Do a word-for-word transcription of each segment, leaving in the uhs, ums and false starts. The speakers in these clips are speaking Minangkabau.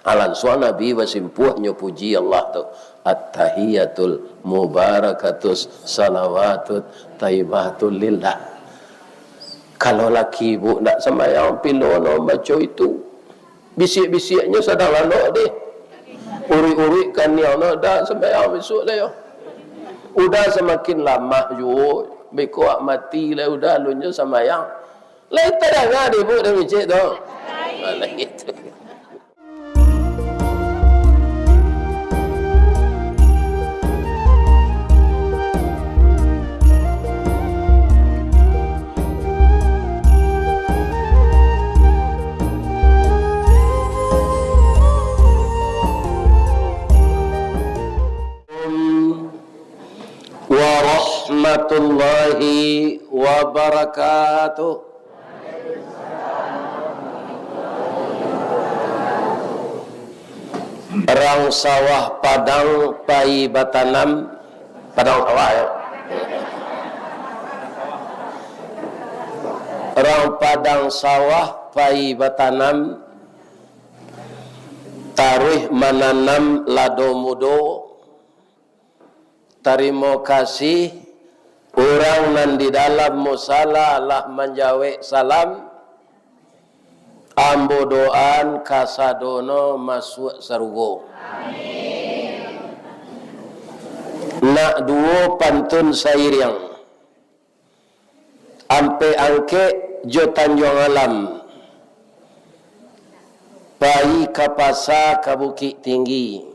Alansuang Nabi basimpuah nyo puji Allah tu, "At-tahiyatul mubarakatus salawatut taibatul lillah." Kalau laki ibu ndak sambayang, pilo no baco itu. Bisiak-bisiaknyo sadang lalok deh. Uruik-uruik kaniang no, "Dak sambayang bisuak lai yo." Udah samakin lamah juo, beko awak mati lai, udah alunnyo sambayang. Lai tadanga deh ibu dari micik tu. Nah, gitu. Warahmatullahi wabarakatuh. Rang sawah padang pai batanam, padang sawah, yo. Rang padang sawah pai batanam, taruih mananam lado mudo. Tarimo kasih, urang nan di dalam musala lah manjawek salam, ambo doaan kasadono masuak sarugo. Amin. Nak duo pantun sairiang. Ampek Angkek jo Tanjuang Alam, pai ka pasa ka Bukik Tinggi.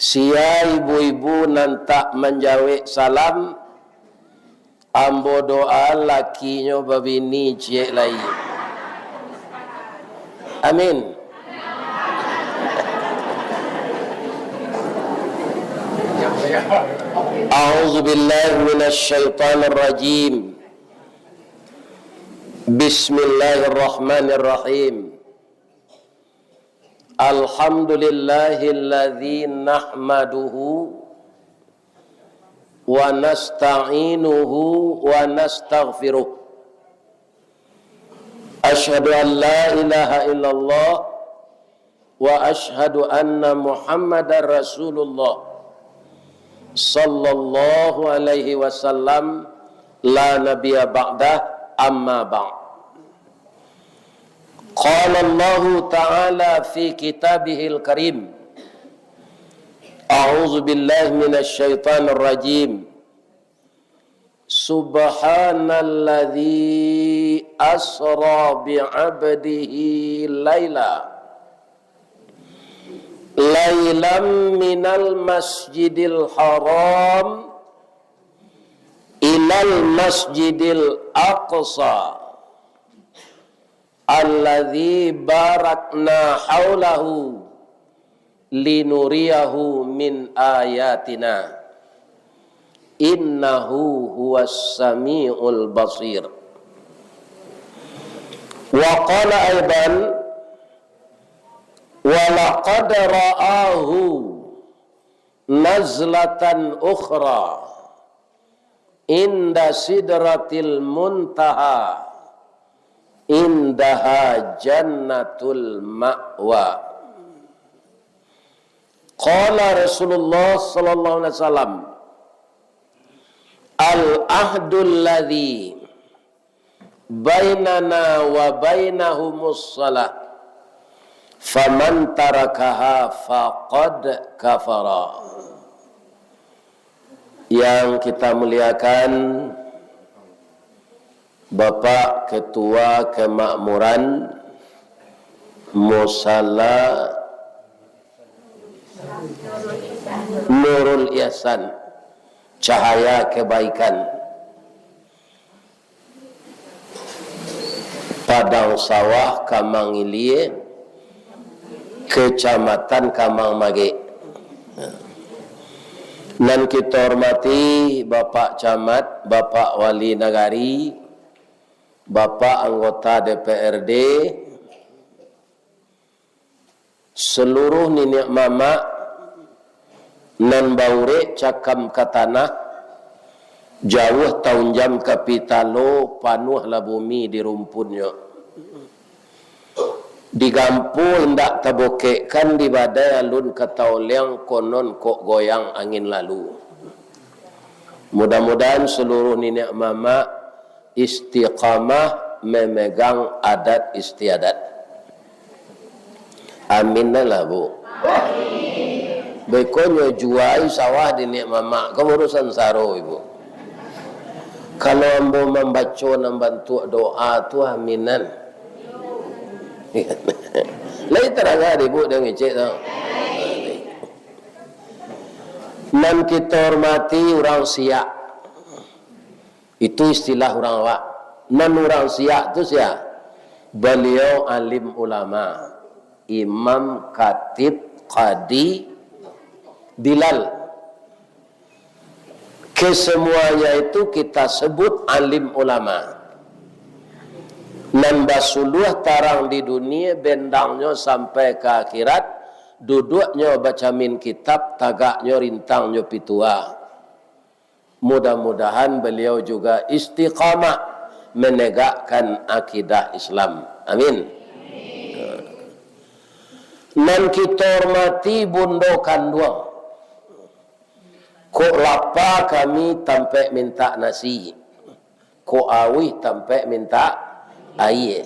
Sia ibu-ibu nan tak manjawek salam, ambo doa lakinyo babini ciek lai. Amin. A'udzubillahi minasyaitonirrajim. Bismillahirrahmanirrahim. Alhamdulillahilladzi nahmaduhu wa nasta'inuhu wa nastaghfiruh. Asyhadu an la ilaha illallah wa asyhadu anna Muhammadar Rasulullah sallallahu alaihi wasallam, la nabiyya ba'dah, amma ba'd. Qala Allahu ta'ala fi kitabihil karim, a'udzu billahi minasy syaithanir rajim. Subhanalladzi asra bi'abdihi laila, lailam minal masjidil haram ilal masjidil aqsa, alladzi barakna haulahu linuriyahu min ayatina, innahu huwas samiul basir. Wa qala aidan, wa laqad ra'ahu nazlatan ukhra inda sidratil muntaha, indaha jannatul ma'wa. Qala Rasulullah sallallahu alaihi wasallam, al ahdul ladzi bainana wa bainahumus shalah, faman tarakaha faqad kafara. Yang kita muliakan, Bapak Ketua Kemakmuran Musala Nurul Ihsan, Cahaya Kebaikan, Padang Sawah, Kamang Ilie, Kecamatan Kamang Magek. Nan kito hormati Bapak Camat, Bapak Wali Nagari, Bapak Anggota D P R D, saluruah niniak mamak nan baurek cakam ka tanah, jauah taunjam ka pitalo, panuahlah bumi di rumpunnyo. Digampu indak tabokekkan, di badai alun ka taoliang, konon kok goyang angin lalu. Mudah-mudahan saluruh niniak mamak istiqamah memegang adat istiadat. Amin lah, Bu. Beko nyo juai sawah di niniak mamak, ko urusan saro, Ibu. Kalau ambo mambaco nan bantuak doa tu, aminan. Lai tarang di Ibu, dah ngecek tu. Nan kito hormati urang siak. Itu istilah urang awak. Nan urang siak tu sia? Baliau alim ulama, imam, khatib, qadi, bilal. Kesemuanya itu kita sebut alim ulama. Nan basuluah tarang di dunia, bendangnyo sampai ka akhirat, duduaknyo bacamin kitab, tagaknyo rintangnyo pitua. Mudah-mudahan baliau juga istiqamah menegakkan akidah Islam. Amin. Nan kito hormati bundo kanduang. Kok lapa kami tampek mintak nasi, kok auih tampek mintak aia.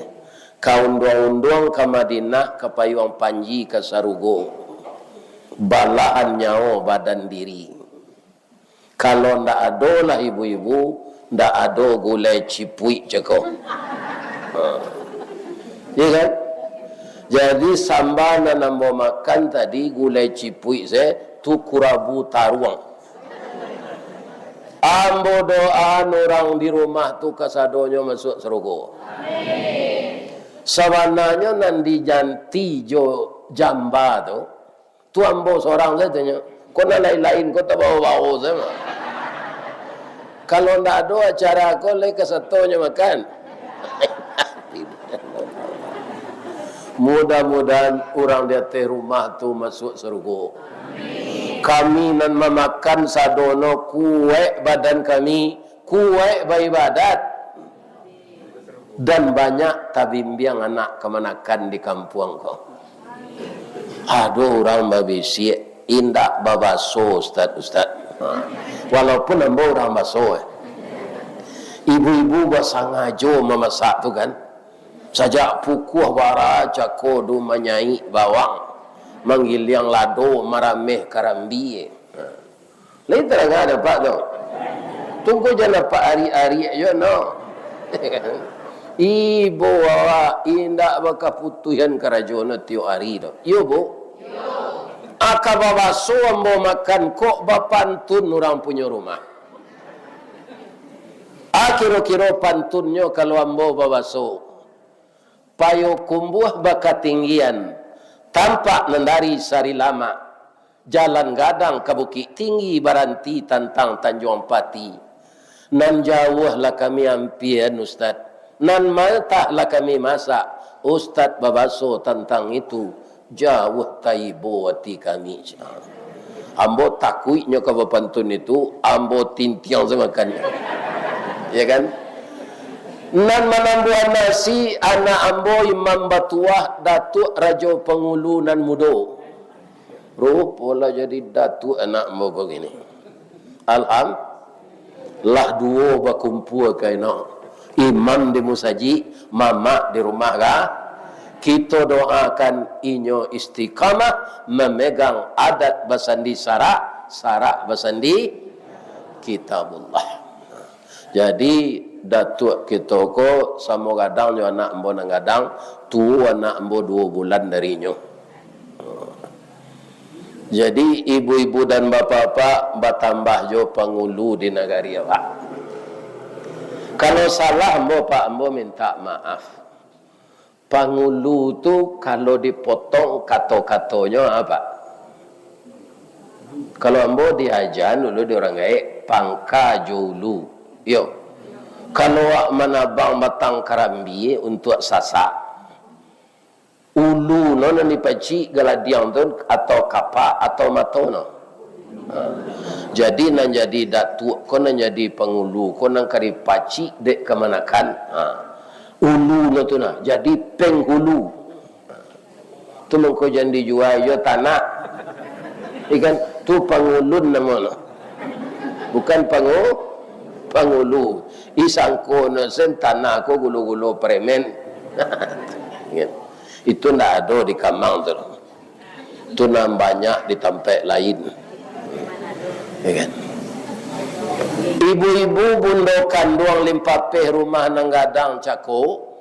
Ka unduang-unduang ka Madinah, ka payuang panji ka sarugo. Balahan nyawo badan diri. Kalau ndak ado lah ibu-ibu, ndak ado gulai cipuik cako. Ha. Iya kan? Jadi samba nan ambo makan tadi gulai cipuik se, tu kurabu taruang. Ambo doaan urang di rumah tu kasadonyo masuak sarugo. Sabananyo nan dijanti jo jamba tu, tu ambo sorang sajo nyo. Ko nan lain-lain ko tabawo-bawo sajo mah. Kalau ndak ado acara ko, lai kasatonyo makan. Mudah-mudahan urang di ateh rumah tu masuak sarugo. Kami nan mamakan sadono kuaik badan kami, kuaik baibadat. Dan banyak tabimbiang anak kamanakan di kampuang ko. Ado urang babisiak, "Indak babaso, Ustaz, Ustaz." Ha. Walaupun ambo urang baso, eh. Ibu-ibu basangajo mamasak tu kan. Sajak pukua bara cako tu manyaik bawang, manggiliang lado, marameh karambia. Ha. Lai tarang dek Apak tu. Tunggu jan Apak ariak-ariak jo no. Ibo awak indak bakaputuihan karajo no tiok ari tu. Iyo, Bu? Aka babaso ambo makan kok bapantun urang punyo rumah. A kiro-kiro pantunnyo kalau ambo babaso. Payokumbuah bakatinggian, tampak nan dari Sarilamak, jalan gadang ka Bukiktinggi baranti tantang Tanjuang Pati. Nan jauah lah kami ampian, Ustaz. Nan matah lah kami masak, Ustaz babaso tantang itu. Jauah taibo ati kami. Ambo takuiknyo ka bapantun itu, ambo tintiang samakannyo. Ya kan? Nan manambuah nasi, anak ambo Imam Batuah, Datuak Rajo Pangulu nan mudo. Rupo lah jadi datuak anak ambo ko kini. Alham-, lah duo bakumpua ka ino. Imam di musajik, mamak di rumah ka. Kito doakan inyo istiqamah, mamegang adat basandi sarak, sarak basandi Kitabullah. Jadi, datuak kito ko samo gadang jo anak ambo nan gadang, tuo anak ambo duo bulan dari inyo. Jadi, ibu-ibu dan bapak-bapak, batambah jo pangulu di nagari awak. Kalau salah ambo, Pak, ambo mintak maaf. Pangulu tu kalau dipotong kato-katonyo apo? Kalau ambo diaja dulu di urang gaek, pangka jo ulu. Iyo. Kalau awak manabang batang karambia untuak sasak, ulu no nan dipacik, galadiang tu atau kapak atau mato no. Ha. Jadi nan jadi datuak ko, nan jadi pangulu ko, nan ka dipacik dek kamanakan. Ha. Ulu no tu nah, jadi penghulu. Ha. Tu mangko jan dijua jo tanah. Ikan tu pangulun namo no. Bukan pangu-, pangulu. Isangko no sen tanah ko gulo-gulo premen. Kan? Itu ndak ado di Kamang tu. Tu nan banyak di tampek lain. Ya kan? Ibu-ibu bundo kanduang limpapeh rumah nan gadang cako,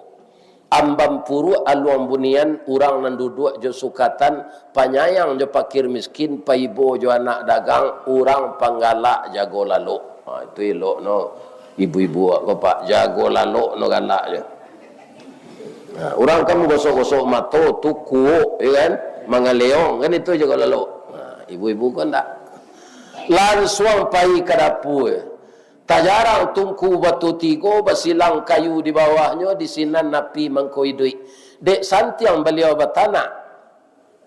Amban puruak aluang bunian, urang nan duduak jo sukatan, panyayang jo pakir miskin, paibo jo anak dagang, urang panggalak jago lalok. Ha, itu elok no ibu-ibu ko, Pak, jago lalok no galak jo. Ha, urang kan gosok-gosok mato tu kuok, ya kan? Mangaleong, kan itu jago lalok. Ha, ibu-ibu ko ndak. Lansuang pai ka dapua. Tajarang tungku batu tigo, basilang kayu di bawahnyo, di sinan api mangko iduik. Dek santiang baliau batanak,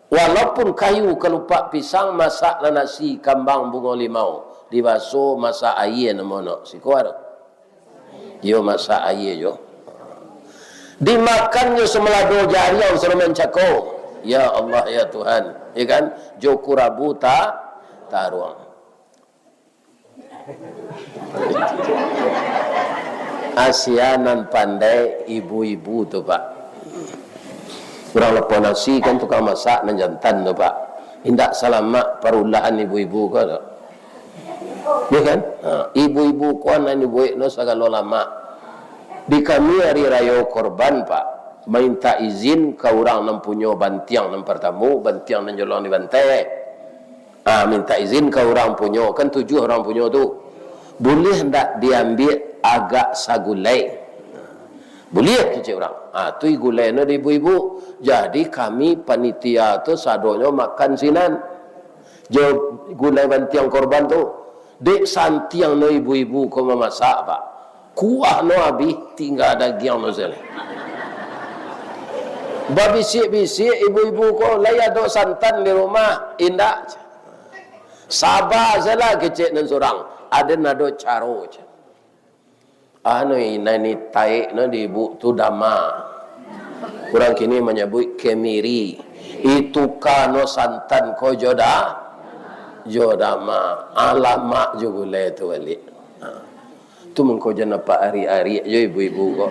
walaupun kayu kalupak pisang, masaklah nasi kambang bungo limau, dibaso masak aia namo no. Siko ado? Iyo, masak aia jo. Dimakannyo samalado jariang saroman cako. Ya Allah, ya Tuhan. Ya kan? Jo kurabu ta-, taruang. Asia nan pandai ibu-ibu tu, Pak. Urang lapau nasi kan tukang masak nan jantan tu, Pak. Indak salamak parulahan ibu-ibu ko tu. Ya kan? Ha, ibu-ibu ko nan dibuek no sagalo lamak. Di kami ari rayo Korban, Pak, mintak izin ka urang nan punyo bantiang nan partamo, bantiang nan jolong dibantai. Ah, mintak izin ka urang punyo, kan tujuah urang punyo tu. Buliah ndak diambiak agak sagulai? Buliah, kecek urang. Ah, tu gulai no di ibu-ibu. Jadi kami panitia tu sadonyo makan sinan. Jo gulai bantiang Korban tu. Dek santiang no ibu-ibu ko mamasak, Pak. Kuah no abih, tingga dagiang no sajo. Babisiak-bisiak ibu-ibu ko, "Lai ado santan di rumah?" "Indak." "Saba sajolah," kecek nan surang. "Aden ado caro," cek. Anu, nan taek no di ibu tu dama. Urang kini manyabuik kemiri. Itu ka no santan ko jo da-, jo dama. Alamak jo gulai tu baliak. Ha. Tu mangko jan apak ariak-ariak jo ibu-ibu ko.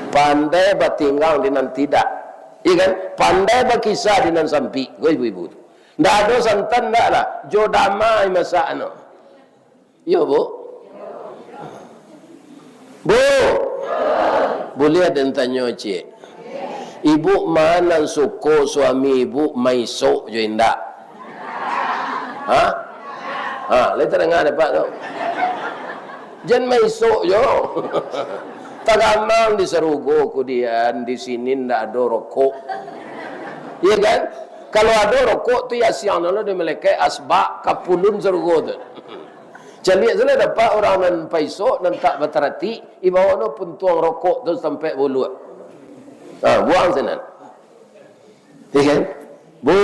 Pandai batinggang di nan tidak. Iya kan? Pandai bakisah di nan sampik ko ibu-ibu tu. Ndak ado santan ndak lah. Jo dama masak no. Iyo, Bu? Bu? Buliah den tanyo ciek. Ibu ma nan suko suami ibu maisok jo indak? Ha? Ha, lai tadanga dek Apak tu. Jan maisok jo. Tagamang di sarugo kudian, di sini ndak ado rokok. Iya kan? Kalau ado rokok tu, ya siang dulu di malaikat asbak kapulun sarugo tu. Caliak salah dapek urang nan paisok, nan tak bataratik, ibawa no puntuang rokok tu sampai buluak. Ha, buang sinan. Iya kan? Bu,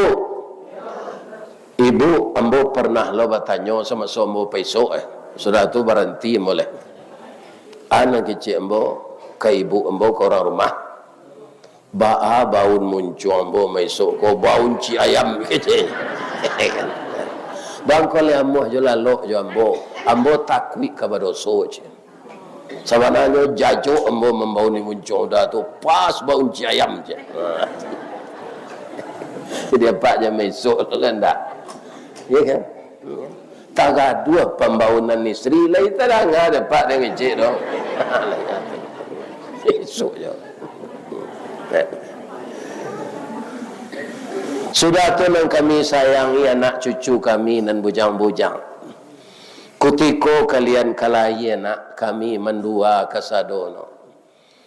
ibu, ambo pernah lo batanyo samaso ambo paisok, eh. Sudah tu baranti ambo lai. Anak kecek ambo, ka ibu ambo, ka urang rumah. Baa baun muncuang ambo maisok ko, baun cik ayam, kecek. Bang ko lai amuah jo lalok jo ambo. Ambo takuik ka badoso, cek. Sabananyo jajok ambo mambauni muncuang uda tu, pas baun cik ayam, cek. Jadi apak jan maisok tu kan dak? Iya kan? Tagaduah pambaunan isteri, lai tadanga dek apak dek ngecek tu. Isuk jo. Sudah tu nan kami sayangi anak cucu kami nan bujang-bujang. Kutiko kalian ka lahia nak, kami mandua kasadono.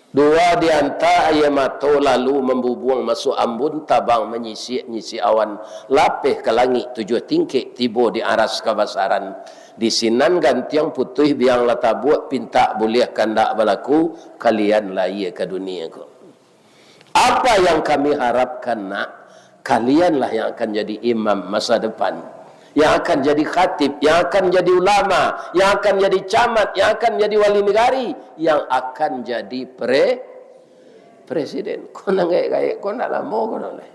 Dua di anta aia mato lalu mambubuang masuak ambun, tabang manyisiak-nyisiak awan, lapeh ka langik tujuah tingkek, tibo di aras kabasaran. Di sinan gantiang putuih biang lah tabuak, pintak buliah kandak balaku, kalian lahia ka dunia ko. Apa yang kami harapkan, nak? Kalianlah yang akan jadi imam masa depan, yang akan jadi khatib, yang akan jadi ulama, yang akan jadi camat, yang akan jadi wali negari, yang akan jadi pre-, presiden. Ko nan gaek-gaek ko ndak lamo ko ndak lai.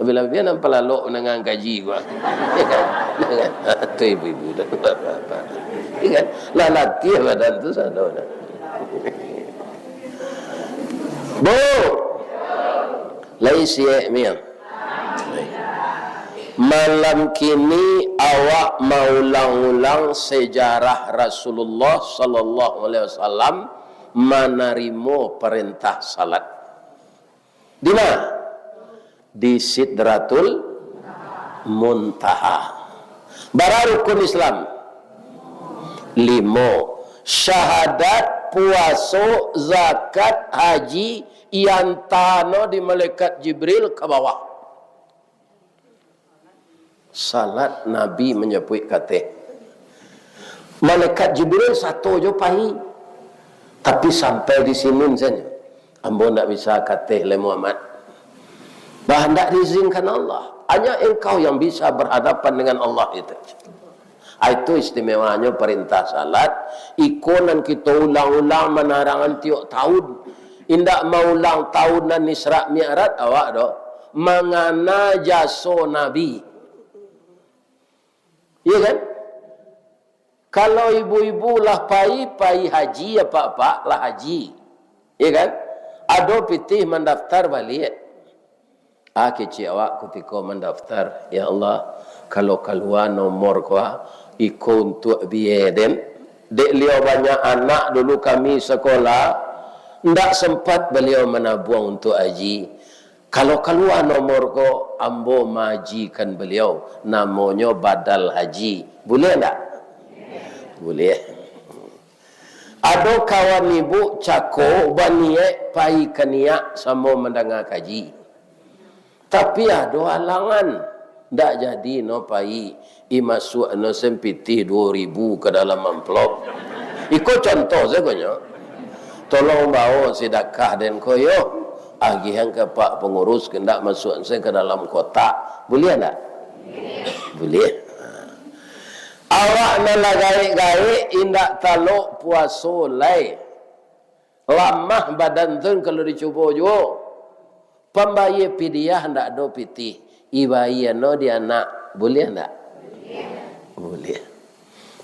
Labiah-labiah nan palalok mandanga kaji ko. Ya kan? Tu ibu-ibu tu. Ya kan? Lah latiah badan tu sado dah. Bu! Lai siek, Mil? Malam kini awak maulang-ulang sejarah Rasulullah sallallahu alaihi wasallam manarimo parentah salat. Di ma? Di Sidratul Muntaha. Bara rukun Islam? Limo. Syahadat, puaso, zakat, haji, iantano di malaikat Jibril ka bawah. Salat Nabi manjapuik kateh. Malaikat Jibril sato jo pai. Tapi sampai di sinin sajo. Ambo ndak bisa kateh lai Muhammad. Bah, ndak diizinkan Allah. Hanya engkau yang bisa berhadapan dengan Allah itu. Ah, itu istimewanyo parentah salat. Iko nan kito ulang-ulang manarangan tiok tahun. Indak maulang tahun nan Isra Mi'raj awak doh. Mangana jaso Nabi. Iya kan? Kalau ibu-ibu lah pai, pai haji, apak-apak lah haji. Iya kan? Ado pitih mandaftar baliak. Ah, kecek awak kutiko mandaftar, "Ya Allah, kalau kalua nomor ko, ah, iko untuak biaya den. Dek liau banyak anak dulu kami sakolah, ndak sempat baliau manabuang untuak haji. Kalau kalua nomor ko, ambo maajikan baliau, namonyo badal haji." Buliah ndak? Buliah. Ado kawan ibu cako baniaik pai ka Niak samo mandanga kaji. Tapi ado alangan, ndak jadi no pai, i masuak no sen pitih duo ribu ka dalam amplop. Iko contoh sajo nyo. Tolong bao sidakah den ko yo, agihan ka pak pangurus, kandak masuak sen ka dalam kotak. Buliah ndak? Buliah. Awak nan lah gaek-gaek indak talok puaso lai. Lamah badan tu kalau dicubo juo. Pambayia pidiah ndak ado pitih. Ibayia no di anak. Buliah ndak? Buliah.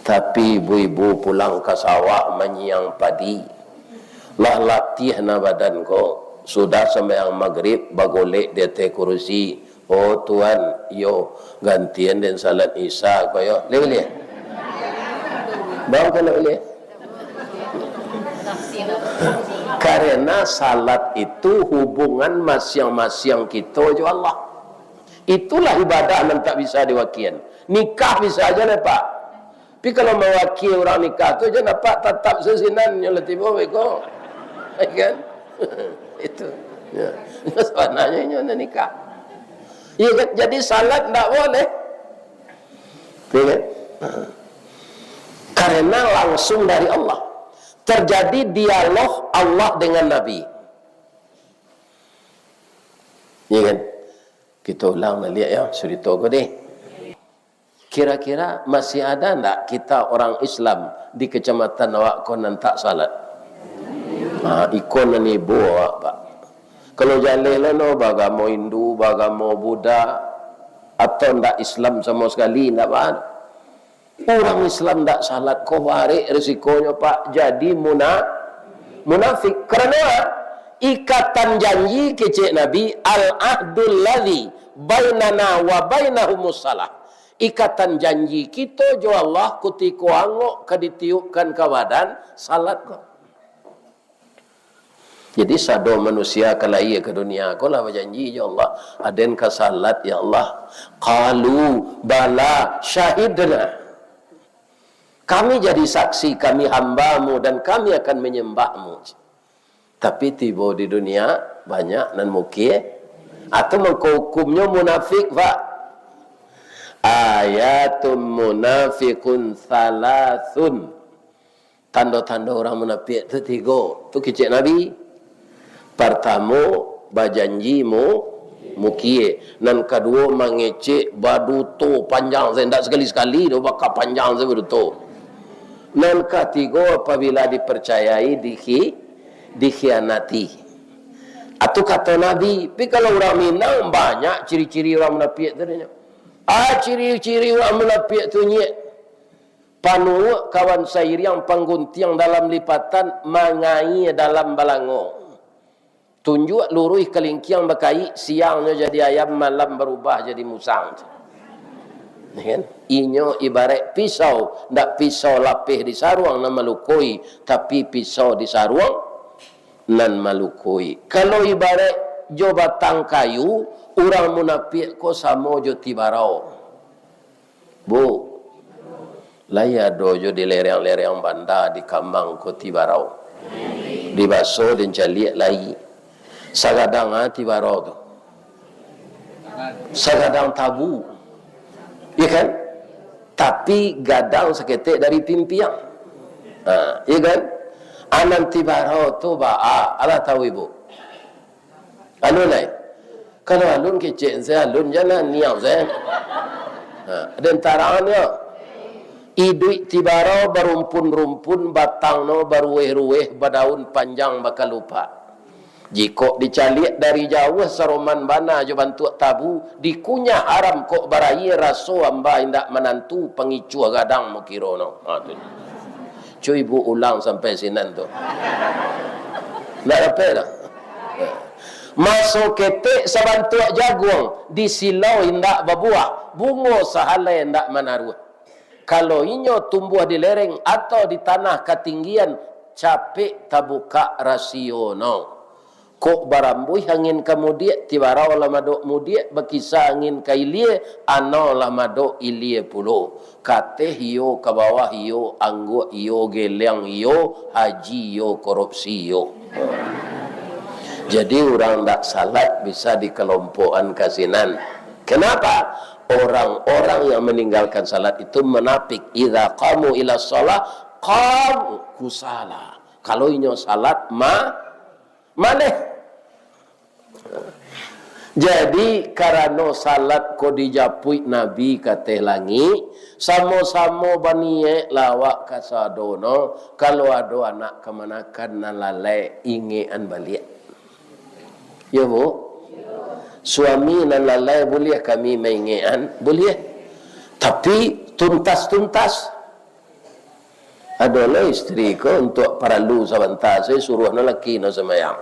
Tapi ibu-ibu pulang ka sawah manyiang padi. Lah latiah na badan ko. Sudah sambayang magrib, bagolek di ateh kurusi. "Oh, Tuan, iyo, gantian den salat Isya ko yo." Lai buliah? Bang, kalau buliah? Karena salat itu hubungan masiang-masiang kito jo Allah. Itulah ibadah nan tak bisa diwakian. Nikah bisa aja lah, Pak. Tapi kalau mawakia urang nikah tu, jan apak tatap sasinan nyo lah tibo beko. Ya kan? Itu. Ya. Sabananyo inyo nak nikah. Iya kan? Jadi salat ndak boleh. Ya kan? Karena langsung dari Allah. Terjadi dialog Allah dengan Nabi. Ya kan? Kita ulang balik ya, cerita ko deh. Kira-kira masih ada ndak kita orang Islam di kecamatan awak ko nan tak salat? Ha, iko nan ibo awak, Pak. Kalau jaleh lah no, bagamo Hindu, bagamo Buddha, atau ndak Islam sama sekali, ndak ba. Urang Islam ndak salat ko barek risikonyo, Pak, jadi muna-, munafik. Karano ikatan janji kecek Nabi, "Al-ahdul ladzi bainana wa bainahumus shalah." Ikatan janji kito jo Allah kutiko angok ka ditiupkan ka badan, salat ko. Jadi sado manusia ka lahia ka dunia ko lah bajanji jo Allah, "Aden ka salat, ya Allah." "Qalu bala syahidna." Kami jadi saksi, kami hamba-Mu dan kami akan menyembah-Mu. Tapi tibo di dunia, banyak nan mukir. Atau mangko hukumnyo munafik, Pak. Ayatun munafiqun salasun. Tando-tando urang munafik tu tigo. Tu kecek Nabi. Partamo, bajanji mu-, mukie. Nan kaduo, mangecek baduto panjang sajo. Indak sakali-sakali doh, baka panjang sajo baduto. Nan katigo, apabila dipercayai, dikhi-, dikhianati. Atu kato Nabi, tapi kalau urang Minang, banyak ciri-ciri urang munapiak tu, nyo. Ah, ciri-ciri urang munapiak tu, nyek. Panuruik kawan sairiang, pangguntiang dalam lipatan, mangaia dalam balango. Tunjuak luruih kalingkiang bakaik, siangnyo jadi ayam, malam barubah jadi musang. Kan? Inyo ibaraik pisau, ndak pisau lapeh di saruang nan malukoi, tapi pisau di saruang nan malukoi. Kalau ibaraik jo batang kayu, urang munapiak ko samo jo tibarau. Bu, lai ado jo di lereng-lereng banda di Kamang ko tibarau. Dibaso den caliak lai. Sagadang ah tibarau tu. Sagadang tabu. Iya kan? Tapi gadang saketek dari pimpiang. Ha, iya kan? Anan tibarau tu baa, alah tahu ibu? Alun lai. Kalau alun kecek se alun, jan niang se. Ha, den tarang nyo. Iduik tibarau barumpun-rumpun, batang no barueh-rueh, badaun panjang bakalupak. Jikok dicaliak dari jauah, saroman bana jo bantuak tabu, dikunyah aram kok baraia, raso amba indak manantu, pangicuah gadang mukiro no. Ha, tu. Cuy, bu, ulang sampai sinan tu. Ndak dapek dah. Maso ketek sabantuak jaguang, disilau indak babuah, bungo sahalai indak manaruah. Kalau inyo tumbuah di lereng atau di tanah katinggian, capek tabukak rasio no. Kok barambuih angin ka mudiak, tibarau lah madok mudiak, bakisa angin ka ilia, anau lah madok ilia pulo. Kateh iyo, ka bawah iyo, angguak iyo, geliang iyo, haji iyo, korupsi iyo. Jadi, urang ndak salat bisa dikelompokkan ka sinan. Kenapa? Orang-orang yang meninggalkan salat itu munafik. Idza qamu ila shalah, qamu kusala. Kalau inyo salat, ma-, maleh. Jadi, karano salat ko dijapuik Nabi ka ateh langik, samo-samo baniaik lah awak kasadonyo, kalau ado anak kamanakan nan lalai, ingekan baliak. Yo, Bu? Suami nan lalai buliah kami maingekan? Buliah. Tapi, tuntas-tuntas. Ado lo istri ko untuak paralu sabanta, sajo suruah no laki no sambayang.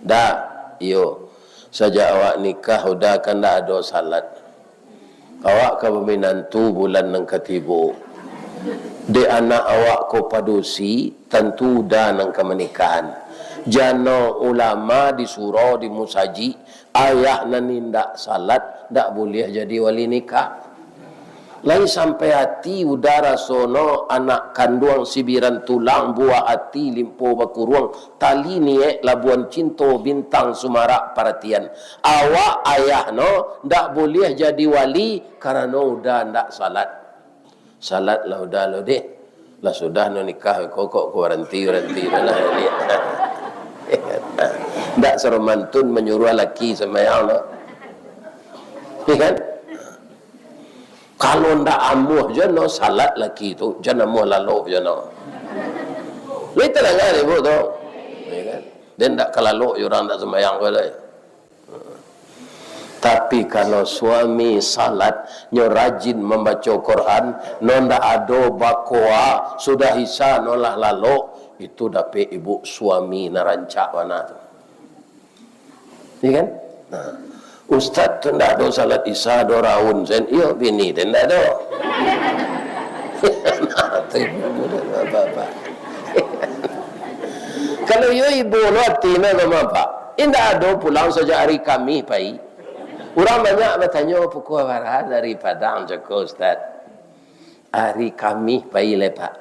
Dah, iyo. Sajak awak nikah, Uda, kan ndak ado salat. Awak ka baminantu bulan nan ka tibo. Dek anak awak ko padusi, tantu Uda nan ka manikahan. Jano ulama di surau, di musajik, ayah nan indak salat, ndak buliah jadi wali nikah. Lai sampai ati Uda rasono, anak kanduang sibiran tulang, buah ati limpo bakuruang, tali niaik labuan cinto, bintang sumarak paratian. Awak ayah no ndak buliah jadi wali, karano Uda ndak salat. Salat lah Uda lo deh. Lah sudah no nikah, kokok ko baranti, baranti lah. Ndak saromantun manyuruah laki sambayang no. Iya kan? Kalau ndak amuah jo no salat laki tu, jan amuah lalok jo no. Lai tadanga dek ibu tu. Ya kan? Den ndak ka lalok jo urang ndak sumbayang ko lai. Tapi kalau suami salat, nyo rajin mambaco Quran, no ndak ado bakoa, sudah Isya no lah lalok, itu dapek ibu suami nan rancak bana tu. Iya kan? Nah, ustaz tu ndak ado salat Isya, ado raun sen. Iyo, bini tu ndak ado. Nah, tu ibu-ibu dan bapak-bapak. Kalau iyo ibu lo ati no ka bapak. Indak ado pulang sajak ari Kamih pai. Urang banyak batanyo, "Pukua bara dari Padang, Joko, Ustaz?" Ari Kamih pai lai, Pak.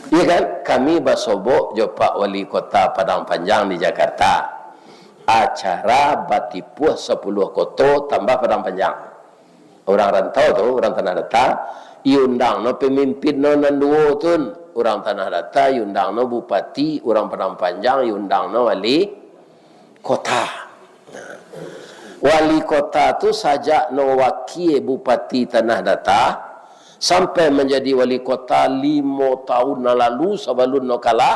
Iya kan? Kami basobok jo Pak Wali Kota Padang Panjang di Jakarta. Acara batipuah sapuluah koto tambah Padang Panjang. Urang rantau tu, urang Tanah Data, iundang no pamimpin no nan duo tu. Urang Tanah Data iundang no bupati, urang Padang Panjang iundang no wali kota. Wali kota tu sajak no wakie Bupati Tanah Data, sampai manjadi wali kota limo taun nan lalu sabalun no kalah,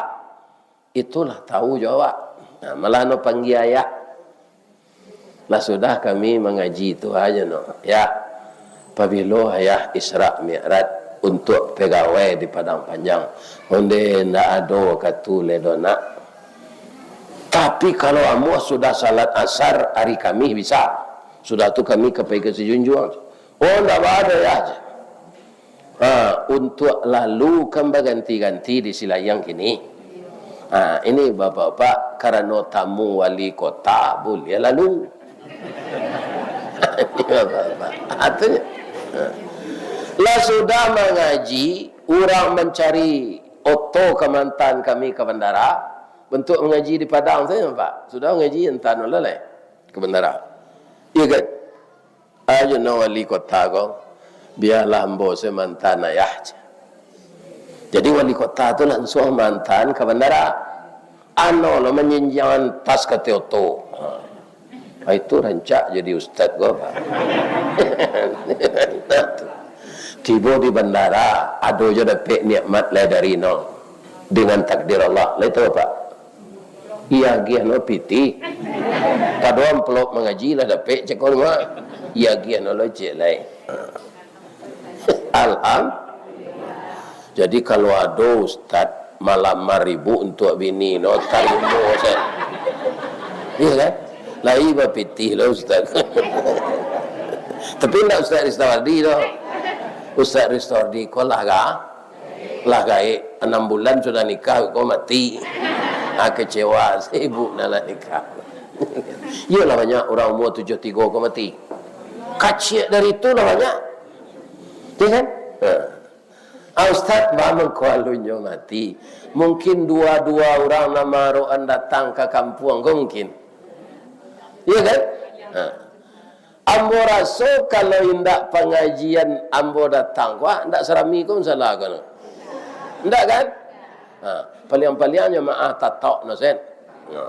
itulah tahu jo awak. Nah, malah no panggia ayah. Lah sudah kami mangaji tu aja no. Ya, pabilo ayah Isra Mi'raj untuk pegawai di Padang Panjang? Onde ndak ado wakatu lai doh nak. Tapi kalau amuah sudah salat asar ari Kamih bisa. Sudah tu kami ka pai ka Sijunjuang. Oh, ndak baa doh, Yah. Ha, untuak lalu kan baganti-ganti di Silayang kini. Ha, ini bapak-bapak, karano tamu wali kota, buliah lalu. Ini bapak-bapak. Artinyo, ha. Lah sudah mangaji, urang mancari oto ka maantaan kami ka bandara, bantuak mangaji di Padang sajo, Pak. Sudah mangaji, antaan lah lai ka bandara. Iya kan? Ayo no wali kota ko, bialah ambo se maantaan ayah, ceh. Jadi wali kota tu lansuang maantaan ka bandara. Ano lo manjinjiangan tas ka oto. Ha. Itu rancak jadi ustaz ko, Pak. Tibo di bandara, ado jo dapek nikmat lai dari no. Dengan takdir Allah. Lai tahu, Pak? Iya agiah no pitih. Pado amplop mangaji lah dapek cako mah. Iya agiah no lo cek lai. Alham. Jadi kalau ado ustaz malamar ibu untuak bini no, tarimo sajo. Iya kan? Lai bapitih lo ustaz. Tapi ndak Ustaz Ristawardi doh. Ustaz Ristawardi ko lah ga-, lah gaek, anam bulan sudah nikah, ko mati. Ha, kecewa si ibu nan lah nikah. Iyolah, banyak urang umua tujuah tigo ko mati. Kaciak dari tu lah banyak. Ya kan? Ha. Ah, Ustaz, baa mangko alunnyo mati? Mungkin dua-dua urang nan marokan datang ka kampuang ko mungkin. Iya kan? Ha. Ambo raso kalau indak pangajian ambo datang, wah, indak sarami ko masalah ko. Indak kan? Ha, paliang-paliang jamaah tatok no, Sen. Ha.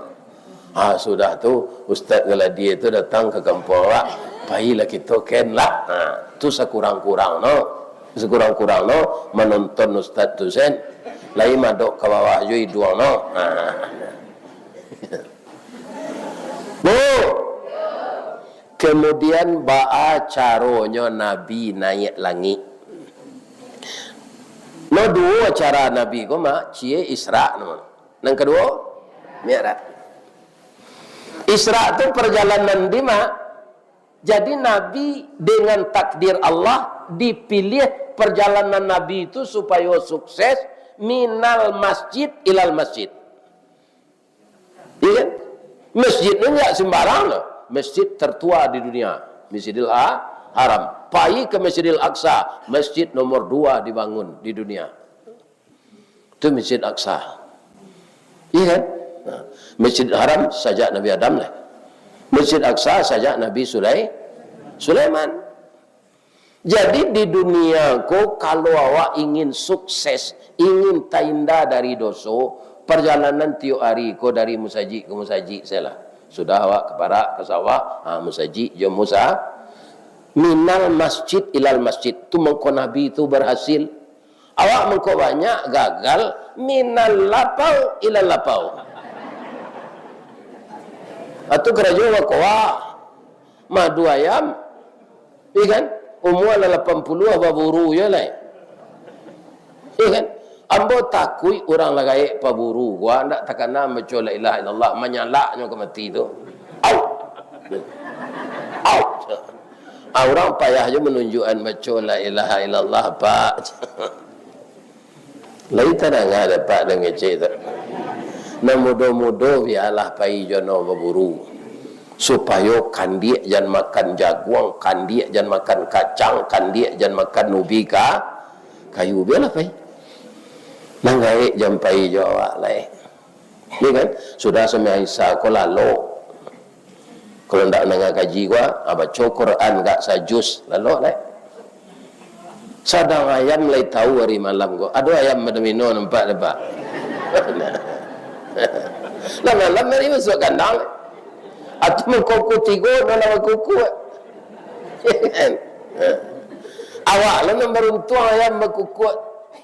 Ha, sudah tu, Ustaz Galadi tu datang ka kampuang awak, pailah kito ken lah. Ha, tu sakurang-kurang no. Sakurang-kurang no, manonton Ustaz tu, Sen. Lai madok ka bawah jo iduang no. Ha. Bu, kemudian baa caronyo Nabi naiak langik? No duo cara Nabi ko, Mak, ciek Isra no. Nan kaduo, Mi'raj. Isra tu parjalanan di, Mak. Jadi Nabi dengan takdir Allah dipilih parjalanan Nabi itu supayo sukses minal masjid ilal masjid. Iya kan? Masjid tu ndak sembarang loh. Masjid tertua di dunia, Masjidil Ha-, Haram. Pai ke Masjidil Aqsa, masjid nomor dua dibangun di dunia. Itu Masjid Aqsa. Iya kan? Nah, Masjid Haram sajak Nabi Adam lah. Masjid Aqsa sajak Nabi Sulai-, Sulaiman. Jadi, di dunia ko, kalau awak ingin sukses, ingin tainda dari doso, parjalanan tiok ari ko dari musajik ka musajik sajolah. Sudah awak ka parak, ka sawah, ha, musajik jo musa-, minal masjid ilal masjid. Tu mangko Nabi tu barhasil. Awak mangko banyak gagal, minal lapau ilal lapau. Atu karajo bakoa, madu ayam, iya kan? Umua lah lapan puluah baburu yo lai. Iya kan? Ambo takuik urang lah gaek paburu, gua ndak takana baco la ilaha illallah, manyalaknyo ka mati tu. Au! Au! Ah, urang payah jo manunjuakan baco la ilaha illallah, Pak. Lai tadanga dek Pak dek ngecek tu. Nan mudo-mudo bialah pai jo no baburu. Supayo kandiak jan makan jaguang, kandiak jan makan kacang, kandiak jan makan ubi ka-, kayu, bialah pai. Nan gaek jan pai jo awak lai. Ni kan, sudah sumbayang Isya ko lalok. Kalau ndak mandanga kaji ko, ah, baco Quran agak sajus, lalok lai. Sadang ayam lai tahu ari malam ko. Ado ayam badumino nampak dek Pak. Lah malam ari masuak kandang. Atau mangkukuak tigo, dah lah mangkukuak. Awak lah nan baruntuang ayam bakukuak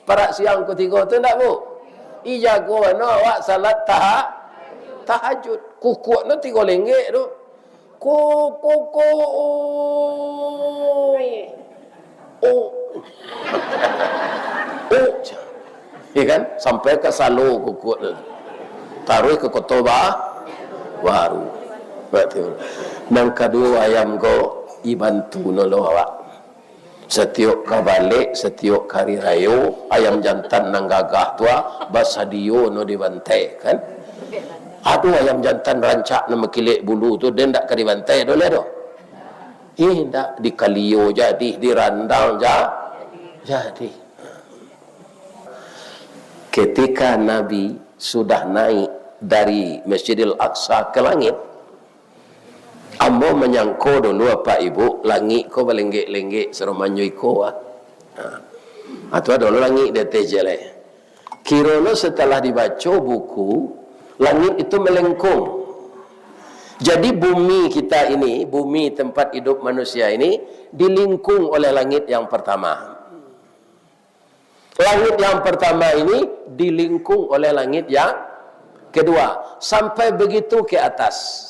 parak siang ko tigo tu, ndak, Bu? Ih, jago mano awak salat taha-, Tahajud. Kukuak no tigo lenggek tu. Ko, ko, ko, oh. Oh. Oh. Ya kan? Sampai ka Salo kukuak tu. Taruih ka Koto Ba-, Baru. Batua. Nan kaduo ayam ko, ibantu no lo awak. Satiok ka balek, satiok ka ari rayo, ayam jantan nan gagah tu, ah, basadio no di bantai, kan? Ado ayam jantan rancak nan bakilek bulu tu, den ndak ka di bantai doh lai doh. Indak, dikalio jadi, dirandang ja-, jadi. Ketika Nabi sudah naik dari Masjidil Aqsa ke langit, ambo manyangko dulu, Apak Ibuk, langik ko balenggek-lenggek saromanyo iko, ah. Ha. Atau ado langik di ateh jaleh. Kironyo setelah dibaco buku, langit itu melengkung. Jadi bumi kita ini, bumi tempat hidup manusia ini, dilingkung oleh langit yang pertama. Langit yang pertama ini dilingkung oleh langit yang kedua, sampai begitu ke atas.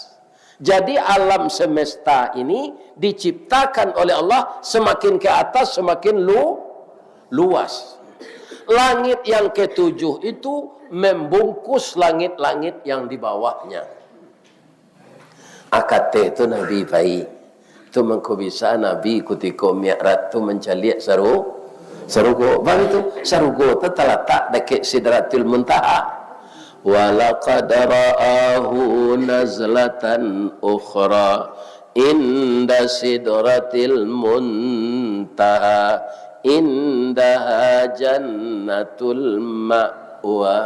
Jadi alam semesta ini diciptakan oleh Allah, semakin ke atas semakin lu-, luas. Langit yang ketujuh itu membungkus langit-langit yang di bawahnya. Akateh tu Nabi pai. Tu mangko bisa Nabi kutiko Mi'raj tu mancaliak saru-, sarugo. Bang itu, sarugo tu talatak dakek Sidratil Muntaha. "Walaqad ra'ahu nazlatan ukhra inda Sidratil Muntaha, indaha jannatul ma'wa."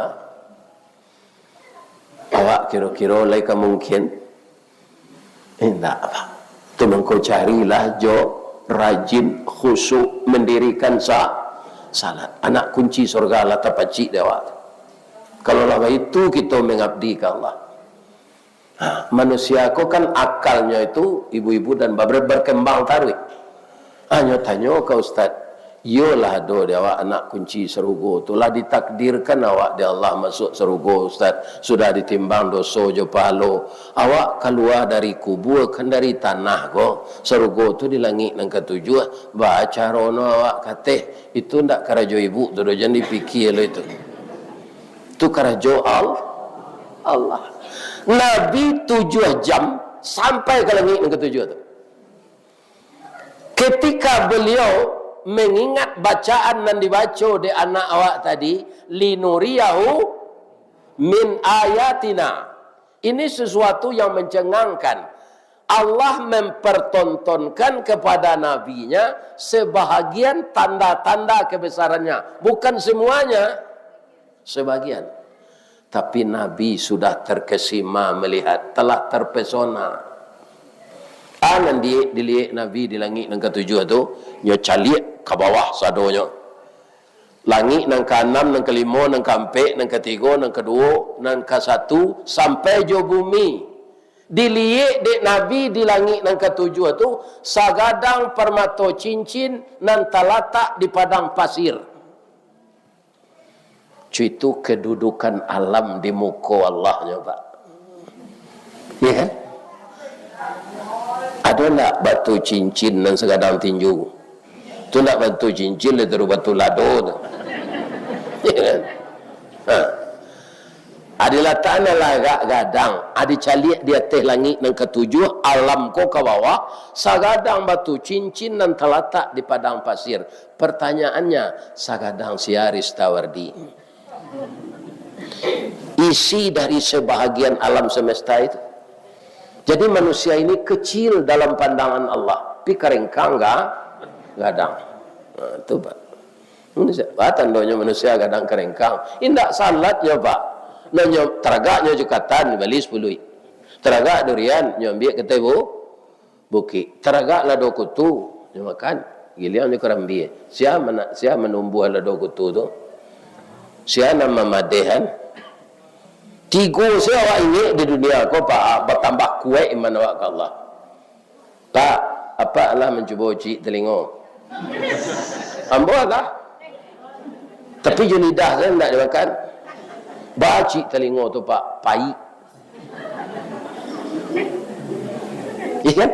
Awak kiro-kiro lai ka mungkin? Indak, Pak. Tu mangko carilah jo rajin, khusyuk, mandirikan sa-, salat. Anak kunci surga lah tapacik di awak tu. Kalau lah baitu kito mangabdi ka Allah. Ha, manusia ko kan akalnyo itu, ibu-ibu dan bapak, berkembang taruih. Hanyo tanyo ka Ustaz, iyolah ado di awak anak kunci sarugo tu, lah ditakdirkan awak di Allah masuak sarugo, Ustaz, sudah ditimbang doso jo pahalo. Awak kalua dari kubua kan dari tanah ko, sarugo tu di langik nan katujuah, baa carono awak ka ateh? Itu ndak karajo ibu tu doh, jan dipikia lo itu. Tu karajo Al-, Allah. Nabi tujuah jam sampai ka langik nan katujuah tu. Ketika beliau mengingat bacaan nan dibaco dek anak awak tadi, "Linuriyahu min ayatina." Ini sesuatu yang mencengangkan. Allah mempertontonkan kepada nabinya sebahagian tanda-tanda kebesarannya, bukan semuanya. Sebagian. Tapi Nabi sudah terkesima melihat, telah terpesona. Ah, nan di-, diliek Nabi di langik nan katujuah tu, nyo caliak ka bawah sadonyo. Langik nan kaanam, nan kalimo, nan kaampek, nan katigo, nan kaduo, nan kasatu, sampai jo bumi. Diliek dek Nabi di langik nan katujuah tu, sagadang parmato cincin nan talatak di padang pasir. Cuitu kedudukan alam di muko Allah nyo, Pak. Iya kan? Ado ndak batu cincin nan sagadang tinju? Tu ndak batu cincin, lah tu batu lado tu. Iya kan? Ha. Ado latakan lah agak gadang, ado caliak di ateh langik nan katujuah, alam ko ka bawah, sagadang batu cincin nan talatak di padang pasir. Pertanyaannya, sagadang sia Ristawardi? Isi dari sebahagian alam semesta itu. Jadi manusia ini kecil dalam pandangan Allah, tapi karengkang ga-, gadang. Nah, itu, Pak. Manusia, apa tandonyo manusia gadang karengkang? Indak salatnyo, Pak. Nah, nyo taragaknyo jukatan, bali sapuluah. Taragak durian, nyo ambiak ka ateh bu-, bukik. Taragak lado kutu, nyo makan. Giliang nyo karambia. Sia mana-, sia manumbuah lado kutu tu? Sia nan mamadehan? Tigo se awak ingek di dunia ko, Pak, batambah kuaik iman awak ka Allah. Pak, apak lah mancubo cik talingo? Ambo lah. Tapi jo lidah sajo ndak dimakan. Bacik talingo tu, Pak, paik. Iya kan?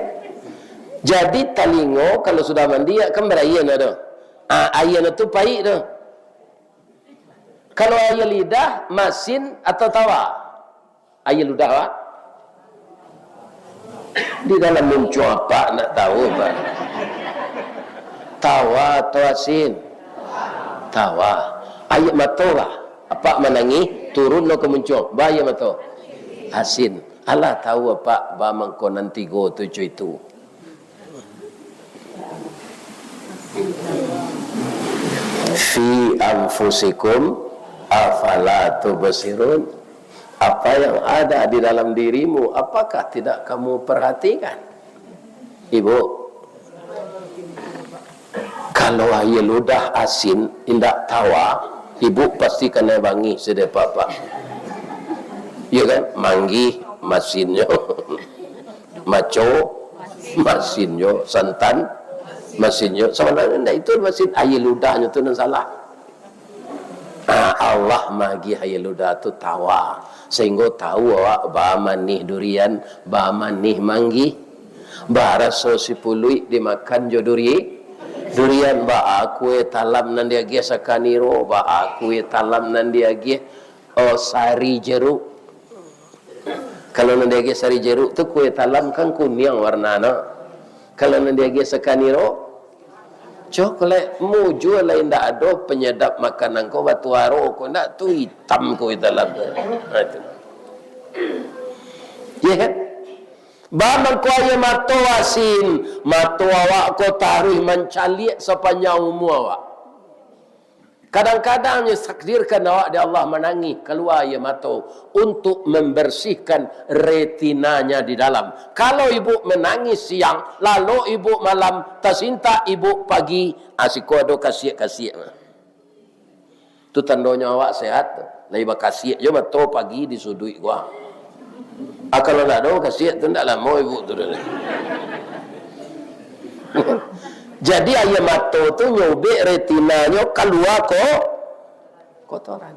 Jadi talingo kalau sudah mandi, kan baraia nyo tu. Ah, aia nyo tu paik tu. Kalau aia lidah, masin atau tawa? Aia ludah, Pak. Di dalam muncuang apak nak tahu, Pak. Tawa atau asin? Tawa. Aia mato, Pak. Apak manangih, turun lo ka muncuang. Ba aia mato. Asin. Alah tahu apak, ba mangko nan tigo tu co itu. Fi anfusikum afala tubsirun. Apa yang ada di dalam dirimu, apakah tidak kamu perhatikan? Ibu, kalau aia ludah asin, indak tawa, ibu pasti kanai bangih sadeh apak. Ya kan? Manggih, masinnyo. Maco, masinnyo. Santan, masinnyo. Sabananyo ndak itu masin, aia ludahnyo tu nan salah. Ah, Allah maagiah aia ludah tu tawa, sahinggo tahu awak ba manih durian, ba manih manggih, ba raso sipuluik dimakan jo duri-, durian, baa kue talam nan diagiah sakaniro, baa kue talam nan diagiah, oh, sari jeruk. Kalau nan diagiah sari jeruk tu, kue talam kan kuniang warnanyo. Kalau nan diagiah sakaniro, coklat. Mujua lai ndak ado panyadap makanan ko batuaro ko, ndak tu itam kue talam tu. Ha, tu. Ya kan? Ba mangko aia mato asin, mato awak ko taruih mancaliak sapanjang umua awak. Kadang-kadang nyo takdirkan awak dek Allah manangih, kalua aia mato untuk mambarsihkan retinanya di dalam. Kalau ibu manangih siang, lalok ibu malam, tasintak ibu pagi, ah, siko ado kasiak-kasiak. Tu tandonyo awak sehat tu. Lai bakasiak jo mato pagi di suduik gua. Ah, kalau ndak ado kasiak tu, ndak lamo ibu tu doh. Jadi, aia mato tu nyobek retinanyo, kalua ko-, kotoran.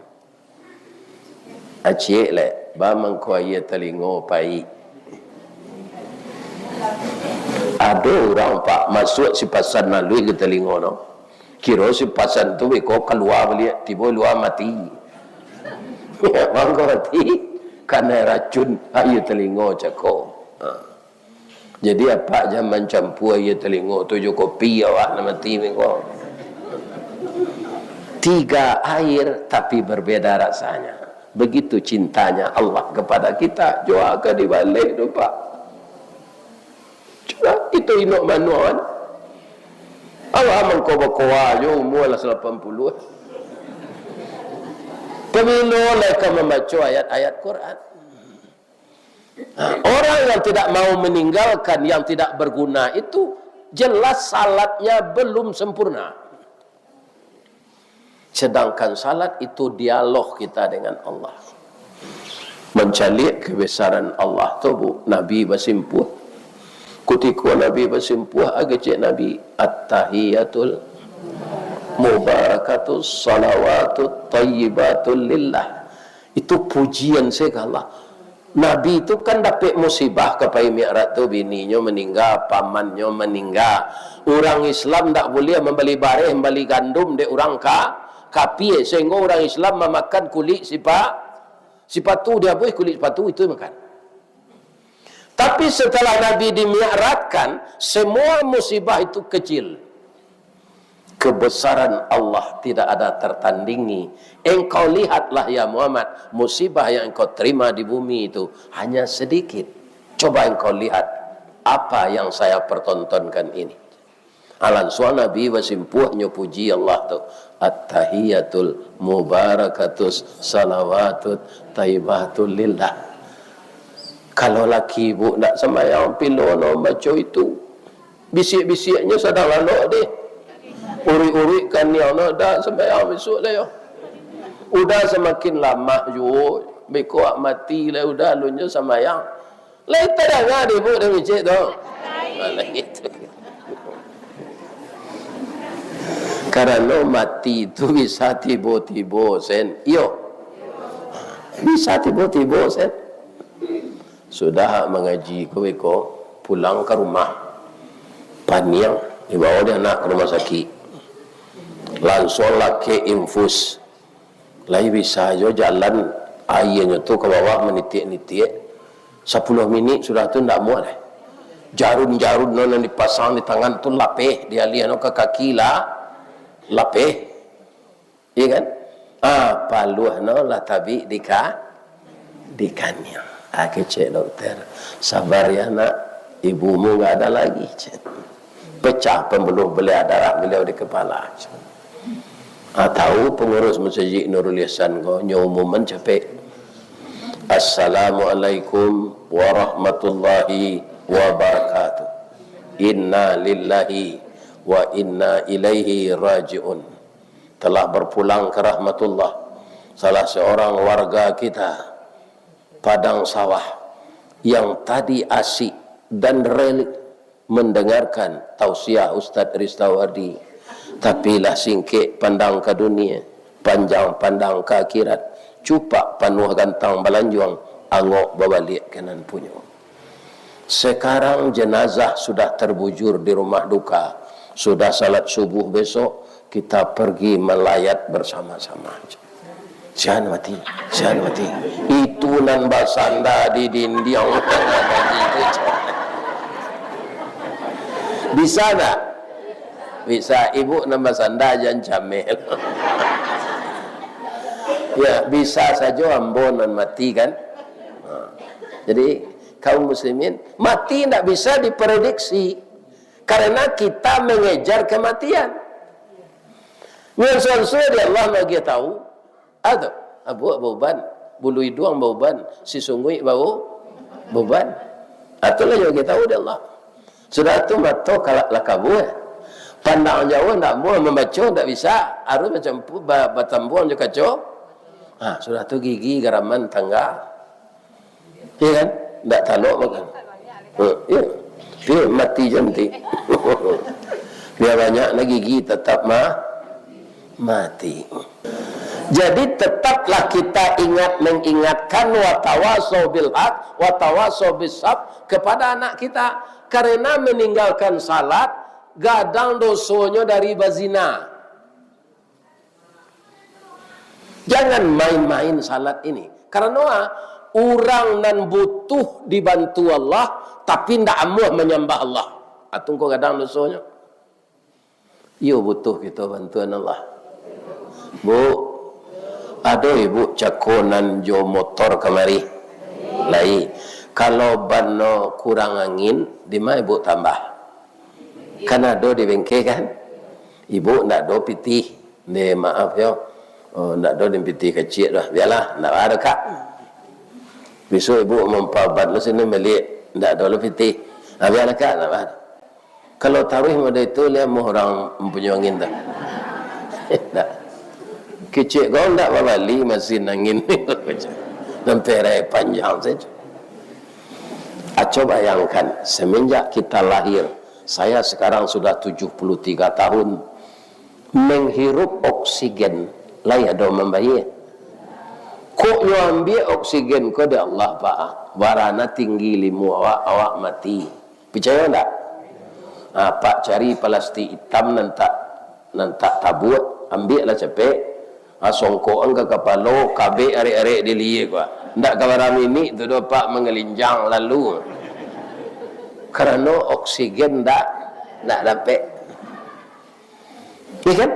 Acik lek, ba mangko aia talingo paik. Ado urang, Pak, masuak sipasan laluih ka talingo no. Kiro sipasan tu beko kalua baliak, tibo lua mati. Mangko mati, kanai racun aia talingo cako. Ha. Jadi, apak jan mancampua aia talingo tu jo kopi, awak nan mati beko. Tiga air, tapi berbeda rasanya. Begitu cintanya Allah kepada kita, jua ka dibaleh tu, Pak. Cubo kito inok manuang kan. Awak mangko bakoa jo, umua lah salapan puluah. Pabilo lai ka mambaco ayat-ayat Quran? Orang yang tidak mau meninggalkan yang tidak berguna itu, jelas salatnya belum sempurna. Sedangkan salat itu dialog kita dengan Allah. Mancaliak kebesaran Allah tu, Bu, Nabi basimpuah. Kutiko Nabi basimpuah, agecek Nabi, "At-tahiyatul mubarakatus salawatut thayyibatul lillah." Itu pujian se ka Allah. Nabi tu kan dapek musibah ka pai Mi'raj tu, bininyo maningga, pamannyo maningga. Urang Islam ndak buliah mambali bareh, mambali gandum dek urang ka-, kapie, sahinggo urang Islam mamakan kulik sipa-, sipatu, diabuih kulik sipatu itu makan. Tapi setelah Nabi dimi'rajkan, semua musibah itu kecil. Kebesaran Allah tidak ada tertandingi. Engkau lihatlah, ya Muhammad, musibah yang engkau terima di bumi itu hanya sedikit. Coba engkau lihat apa yang saya pertontonkan ini. Ah, lansuang Nabi basimpuah nyo puji Allah tu. At-tahiyatul mubarakatus salawatut taibatul lillah. Kalau laki ibu ndak sambayang, pilo no baco itu. Bisiak-bisiaknyo sadang lalok deh. Uruik-uruik kaniang no, dak sambayang bisuak dah yo. Udah samakin lamah juo, beko awak mati lai, udah alun jo sambayang. Lai tadanga deh, Bu, dah micik tu. Ah, lai tu. Karano mati tu bisa tibo-tibo, Sen. Iyo. Bisa tibo-tibo, Sen. Sudah mangaji ko beko, pulang ka rumah. Paniang, dibawa dek anak ka rumah sakik. Lansuang lakek infus. Lai bisa jo jalan, aianyo tu ka bawah manitiak-nitiak. Sapuluah minik sudah tu ndak muah deh. Jarun-jarun nan dipasang di tangan tu lapeh, dialiah no ka kaki lah lapeh. Iya kan? Ah, paluah no lah tabik di ka-, di kaniang. Ah, kecek dokter, "Sabar ya, Nak. Ibumu nggak ada lagi," cek. Pecah pembuluh beliah darah beliau di kepala, cek. Ah, tahu pengurus Masjid Nurul Ihsan ko, nyo umuman capek. "Assalamualaikum warahmatullahi wabarakatuh. Inna lillahi wa inna ilaihi raji'un." Telah berpulang ke rahmatullah, salah seorang warga kita Padang Sawah yang tadi asik dan relik mendengarkan tausiah Ustaz Ristawardi. Tapi lah singkek pandang ka dunia, panjang pandang ka akhirat, cupak panuah gantang balanjuang, angok babaliak ka nan punyo. Sekarang jenazah sudah terbujur di rumah duka. Sudah salat subuh besok, kita pergi melayat bersama-sama. Sian mati, sian mati. Itu nan basanda di dindiang. Bisa tak? Bisa. Ibu nan basanda jan cameh. Ya, bisa sajo ambo nan mati kan. Ha. Jadi, kaum muslimin, mati ndak bisa diprediksi. Karena kita mengejar kematian. Nyo sunsua di Allah bagi tahu. Ado, abuak bauban, bulu iduang bauban, si sunguik bau-, bauban. Atulah jo kito di Allah. Sudah tu mato kalak lah kabua. Pandang jauah ndak muah mambaco, ndak bisa. Harus macam pu-, ba-, batambuang jo kaco. Ha, sudah tu gigi garaman tangga. Iya kan? Ndak talok makan. Ha, iya. Iya, mati jantik. Biar banyak na gigi, tetap ma-, mati. Jadi, tetaplah kita ingat mengingatkan, watawasau bil haq, watawasau bis sab, kepada anak kita. Karena meninggalkan salat, gadang dosonyo dari bazina. Jangan main-main salat ini. Karano, ah, urang nan butuh dibantu Allah, tapi ndak amuah manyambah Allah. Atungko gadang dosonyo. Iyo butuh kito bantuan Allah. Bu, ado ibu cako nan jo motor kamari? Lai. Kalau ban no kurang angin, dima ibu tambah? Kan ado di bengke kan? Ibu ndak ado pitih. Nde, maaf yo. Oh, ndak ado di pitih kecik doh. Bialah, ndak ado, Kak. Bisuak ibu mampabat lo sini baliak, ndak ado lo pitih. Ah, bialah, Kak, ndak ado. Kalau taruih model itu, lihat mau orang mempunyai angin tu. Ndak. Kecik kau ndak babali masin angin. Sampai rai panjang saja. Aco bayangkan, semenjak kita lahir, saya sekarang sudah tujuh puluh tiga tahun, menghirup oksigen, lai ado mambayia. Kok nyo ambiak oksigen ko dek Allah, Pak? Barana tinggi ilmu awak, awak mati. Picayo ndak? Ha, Pak cari palastik itam nan tak, nan tak tabuak, ambiaklah capek. Ha, songkokan ka kapalo, kabek arek-arek di lia ko. Ndak ka bara minik tu doh, Pak, mangalinjang lalu. Karano oksigen ndak, ndak dapek. Iya kan?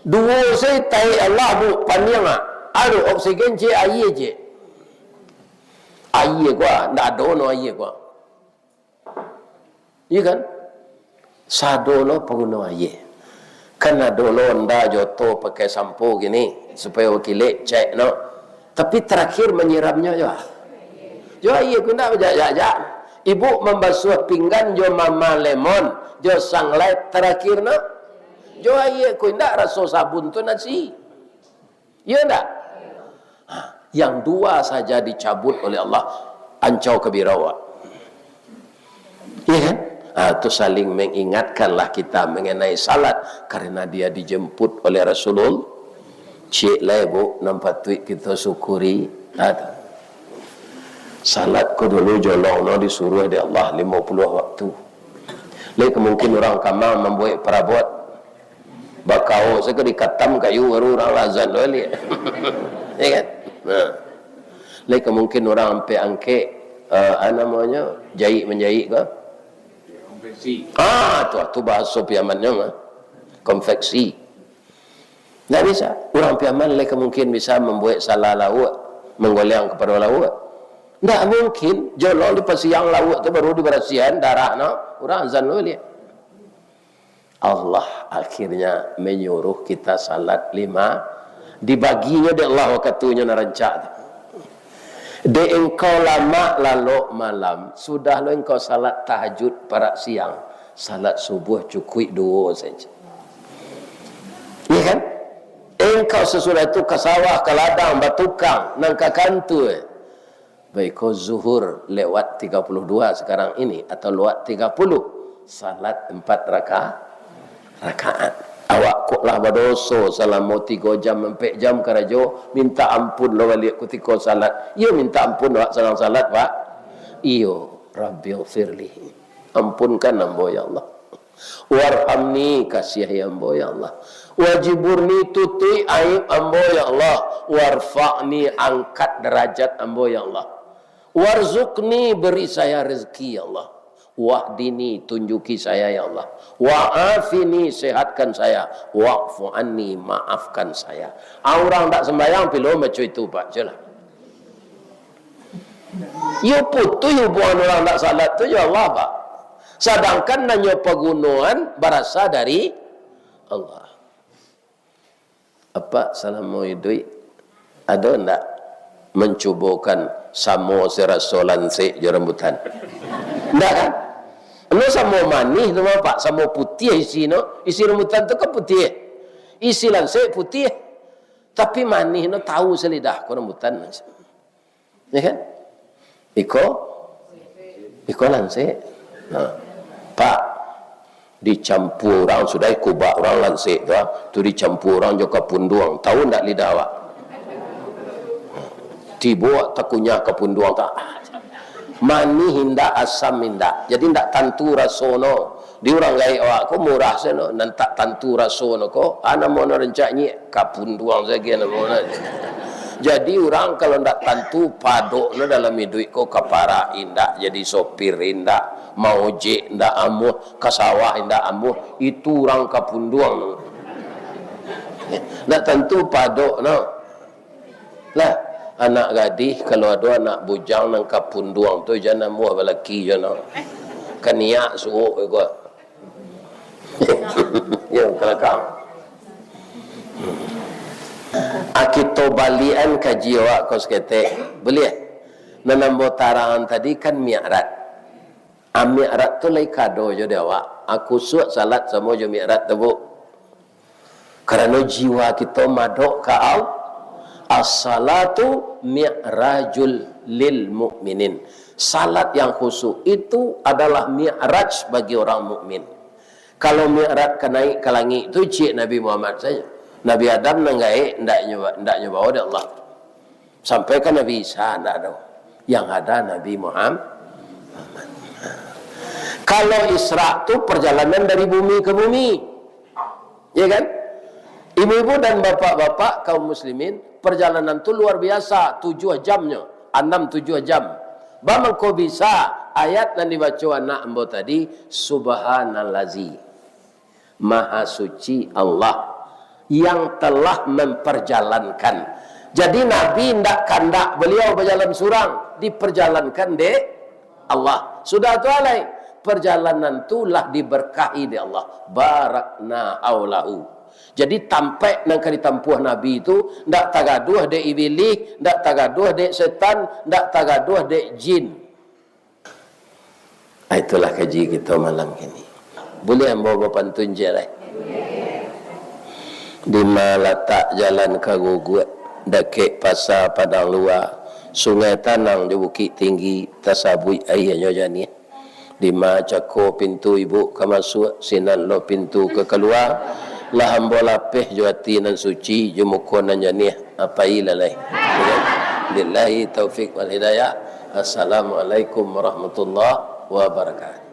Duo se taik Allah, Bu, paniang ah. Ado oksigen ciek, aia ciek. Aia ko ah, ndak ado no aia ko ah. Iya kan? Sado no paguno aia. Kan ado lo Honda jo oto pakai sampo kini, supayo bakilek, cek no. Tapi tarakhir manyiramnyo jo ah. Jo aia ko indak bajak-jak. Ibu mambasuah pinggan jo mama lemon, jo sunlight tarakhir no. Jo aia ko indak raso sabun tu nasi. Iyo ndak? Ha, yang dua saja dicabut oleh Allah, ancau ka birau awak. Iya kan? Ha, tu saling mengingatkanlah kita mengenai salat, karena dia dijemput oleh Rasulullah. Ciek lai, Bu, nan patuik kita syukuri. Ha, tu. Salat ko dulu jolong no disuruah dek Allah limo puluah waktu. Lai ka mungkin urang kamang mambuek parabot, bakau sajo dikatam kayu baru urang lah azan tu baliak. Ya kan? Nah. Lai ka mungkin urang ampek angkek, eh, a namonyo, jaik manjaik ko? Konveksi. Ah, tu, tu bahaso Piamannyo mah. Konveksi. Ndak bisa. Urang Piaman lai ka mungkin bisa mambuek sala lauak, manggoleang kapado lauak. Ndak mungkin, jolong dipasiang lauak tu baru dibarasiahan darah no, urang azan tu baliak. Allah akhirnya manyuruh kita salat lima, dibaginyo dek Allah waktunyo nan rancak tu. Dek engkau lamak lalok malam, sudah lo engkau salat tahajud parak siang, salat subuah cukuik duo sajo. Iya kan? Engkau sasudah tu ka sawah, ka ladang, batukang, nan ka kantua. Baiko zuhur lewat tiga puluh dua sekarang ini, atau lewat tiga puluh, salat empat raka-, rakaat. Awak kok lah badoso salamo tigo jam, ampek jam karajo, minta ampun lo baliak kutiko salat. Iyo, minta ampun awak sadang salat, Pak? Iyo, Rabbighfirli. Ampunkan ambo, ya Allah. Warhamni, kasiahi ambo, ya Allah. Wajiburni, tutuik aib ambo, ya Allah. Warfa'ni, angkat darajat ambo, ya Allah. Warzuqni, beri saya rezeki, ya Allah. Wahdini, tunjuki saya, ya Allah. Wa'afini, sehatkan saya. Wa'fu anni, maafkan saya. Ah, urang ndak sembayang, pilo baco itu, Pak, je lah. Yo putuih hubungan urang ndak salat tu jo Allah, Pak. Sadangkan nan nyo pagunoan barasa dari Allah. Apak salamo iduik, ado ndak mancubokan samo saraso lansek jo rambutan? Ndak kan? Anu samo manih tu mah, Pak, samo putiah isi no. Isi rambutan tu kan putiah. Isi lansek putiah. Tapi manih no tau salidah ko rambutan. Ya kan? Iko, iko lansek. Nah, Pak, dicampua urang, sudah kubak urang lansek tu, ah, tu dicampua urang jo kapunduang. Tau ndak lidah awak? Tibo takunyah kapunduang tu. Manih indak, asam indak. Jadi ndak tantu raso no. Di urang gaek awak ko murah sajo, nan tak tantu raso no ko, a namo no rancak nyiak, kapunduang sajo namo no. Jadi urang kalau ndak tantu padok no dalam iduik ko, ka parak indak, jadi sopir indak, maojek indak amuah, ka sawah indak amuah, itu urang kapunduang no. Ndak tantu padok no. Lah, anak gadih, kalau ado anak bujang nan kapunduang tu, jan amuah balaki jo no. Kaniak suok iko. Yo, kalakang. Ah, kito baliakan kaji awak ko saketek. Buliah? Nan ambo tarangan tadi kan mi'raj. Ah, mi'raj tu lai kado jo di awak. Ah, khusuak salat samo jo mi'raj tu, Bu. Karano jiwa kito madok ka Allah. As-salatu mi'rajul lil mu'minin. Salat yang khusyuk itu adalah mi'raj bagi orang mukmin. Kalau mi'raj ka naik ka langik tu, ciek Nabi Muhammad sajo. Nabi Adam nan gaek ndak nyo, ndak nyo bao dek Allah. Sampai ka Nabi Isa, ndak ado. Yang ada Nabi Muham-, Muhammad. Kalau Isra tu perjalanan dari bumi ke bumi. Ya kan? Ibu-ibu dan bapak-bapak kaum muslimin, perjalanan tu luar biasa, tujuh jamnyo, anam tujuh jam. Baa mangko bisa ayat nan dibaco anak ambo tadi, Subhanallazi. Maha Suci Allah yang telah memperjalankan. Jadi, Nabi ndak kandak baliau bajalan surang, diperjalankan dek Allah. Sudah tu alai, perjalanan tu lah diberkahi dek Allah. Barakna haulahu. Jadi, tampek nan ka ditampuah Nabi tu ndak tagaduah dek Ibilih, ndak tagaduah dek setan, ndak tagaduah dek jin. Ah, itulah kaji kito malam kini. Buliah ambo bapantun ciek lai? Dima latak jalan ka Guguak, dakek pasa Padang Lua, sungai Tanang jo Bukik Tinggi, tasabuik aianyo janiah. Dima cako pintu ibuk ka masuak, sinan lo pintu ka kalua, lah ambo lapeh jo ati nan suci, jo muko nan janiah, ah, pailah lai. Billahi taufik wal hidayah. Assalamualaikum warahmatullahi wabarakatuh.